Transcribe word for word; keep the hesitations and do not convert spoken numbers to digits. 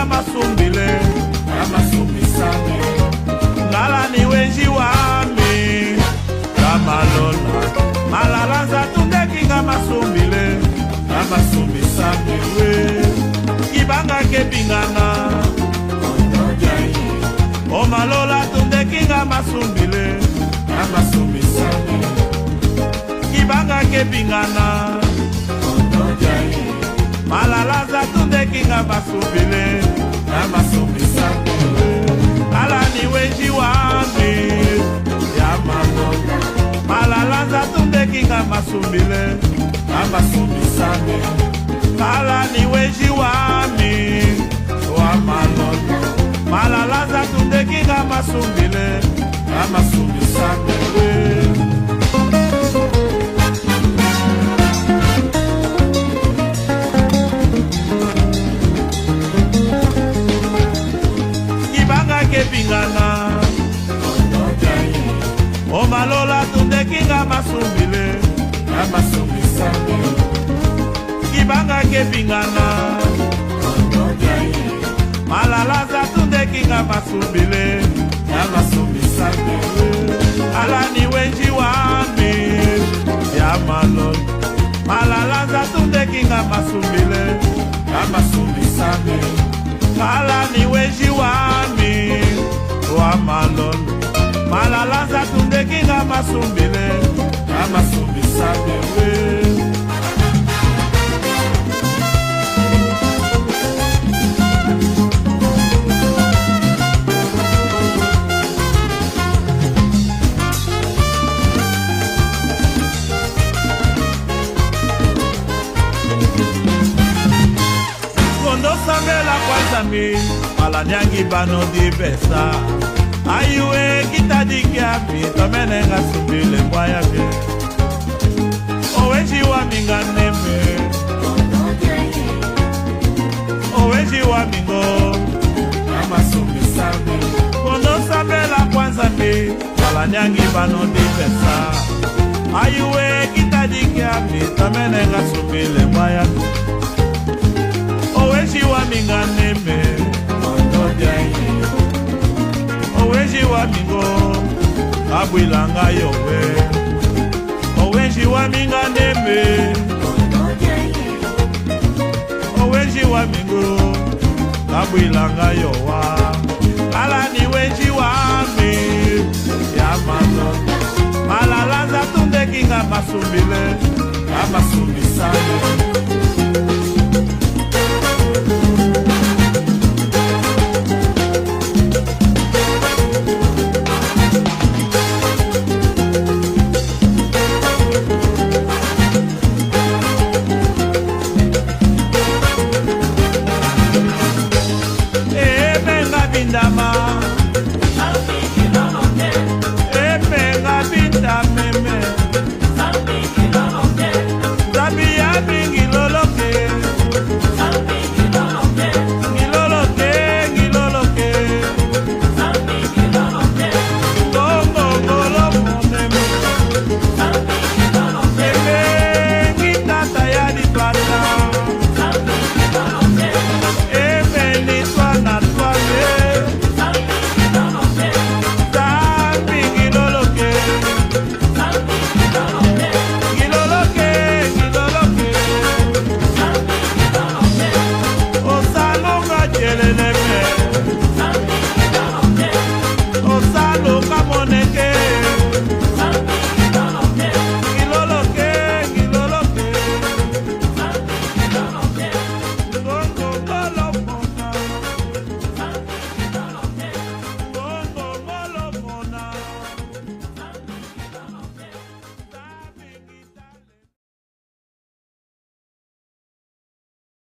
masumbile, ya masumbisane. Ngala ni wenji wami, ya malola. Malala nza tundeki nga masumbile, ya masumbisane we. Kibanga kepingana, o malola tundeki nga masumbile, ya masumbisane. Kibanga kepingana. Malala nza tundeki nga masumbile, ya masumbisane. Ala ni wenji wami, ya malola. Malala nza tundeki nga masumbile, ya masumbisane. Ala ni wenji wami, wa malola. Malala nza tundeki nga masumbile, ya masumbisane. Kibanga kepingana. O malola tundeki nga masumbile, ya masumbisane. Kibanga kepingana. Malala nza tundeki nga masumbile, ya masumbisane. Ala ni wenji wami, ya malola. Malala nza tundeki nga masumbile, ya masumbisane. Ala ni wenji wami, wa malola. Malala nza tundeki nga masumbile, ya masumbisane we. Kondo sambela kwa Nzambi, ala nyangi bano dipesa. Ayuwe, kitadi kiami, tomene nga sumbile mbwa yami. Owenji wami nga neme. Owenji wami ngo. Amasumbisane. Kondo sambela kwa Nzambi. Ala nyangi bano dipesa. Ayuwe, kitadi kiami, tomene nga sumbile mbwa yami. Owenji wami nga neme. Owenji wami ngo. Kabwilanga yowe. Owenji wami nga neme. Owenji wami ngo, kabwilanga yowa. Ala ni wenji wami, ya malola. Malala nza tundeki nga masumbile, ya masumbisane.